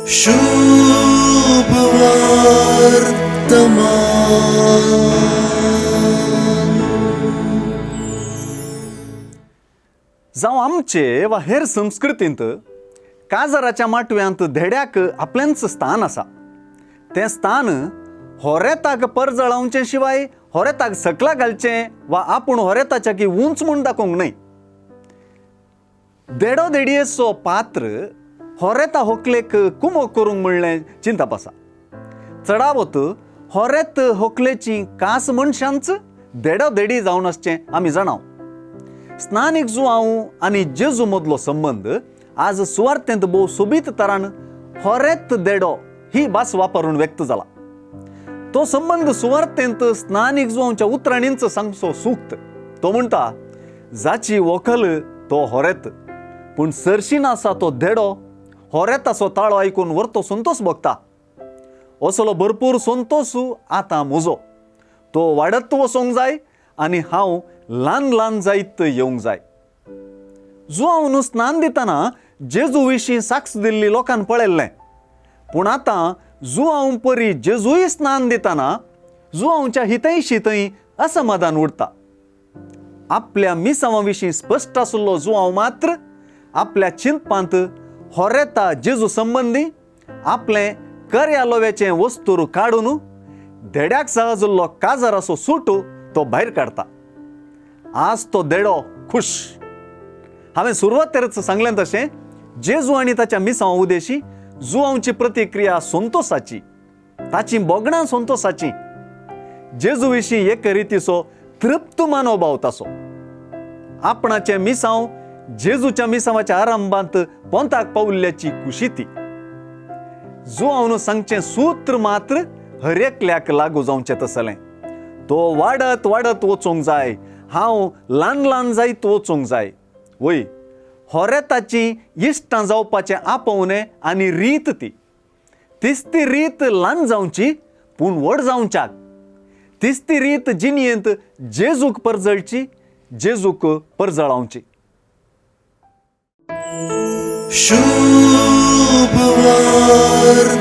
शुभ वर्तमान. जावं आमचे वा हेर संस्कृतींत काजराच्या माटव्यांत धेड्याक आपलेंच स्थान आसा. तें स्थान होरेताक परजळावचे शिवाय होरेताक सकला घालचें वा आपूण होरेताच्या की उंच म्हूण दाखोवंक न्हय. देडो देडयेचो पात्र होरेता होकलेक कुमोक करूंक म्हणलें चिंतप आसा. चडावत होरेत होकलेची कास मनशांच देडो देडी जावन आसचें आमी जाणाव. स्नानीक जुआंव आनी जेजू मदलो संबंद आज सुवार्तेंत भोव सोबीत तरान होरेत देडो ही भास वापरून व्यक्त जाला. तो संबंद सुवार्तेंत स्नानीक जुआंवच्या उतरांनीच सांगचो सूक्त. तो म्हणटा, जाची व्हंकल तो होरेत, पूण सरशीन आसा तो देडो होरेताचो ताळो आयकून व्हरतो संतोस भोगता. असलो भरपूर संतोस आतां म्हजो, तो वाडत वचोंक जाय आनी हांव ल्हान ल्हान जायत येवंक जाय. जुआंवन स्नान दितना जेजू विशीं साक्ष दिल्ली लोकान पळयल्लें, पूण आतां जुआंव परी जेजूय स्नान दितना जुआंवच्या हितैशी थंय असमाधान उरता. आपल्या मिसांवा विशीं स्पश्ट आशिल्लो जुआंव मात्र आपल्या चिंतपांत होरेता जेजू संबंदी आपलें कर्या लोव्याचें वस्तूर काडून धेड्याक सहजल्लो काजराचो सूट तो भायर काडटा. आज तो धेडो खुश. हांवें सुरवातेरच सांगलें तशें जेजू आनी ताच्या मिसांवा उदेशी जुआंवची प्रतिक्रिया संतोसाची, ताची भोगणां संतोसाची. जेजू विशीं एक रितीचो तृप्त मनोभाव ताचो. आपणाचें मिसांव जेजूच्या मिसांवाच्या आरंभांत पोंताक पावल्ल्याची खुशी ती. जुआंवन सांगचें सूत्र मात्र हर एकल्याक लागू जावचें तसलें. तो वाडत वाडत वचूंक जाय, हांव ल्हान ल्हान जायत वचूंक जाय. वय होरेताची इश्टां जावपाचें आपोवणें आनी रीत ती. तीच ती रीत ल्हान जावची पूण व्हड जावच्याक. तीच ती रीत जिणयेंत जेजूक परजळची, जेजूक परजळावची. शुभ वर्तमान.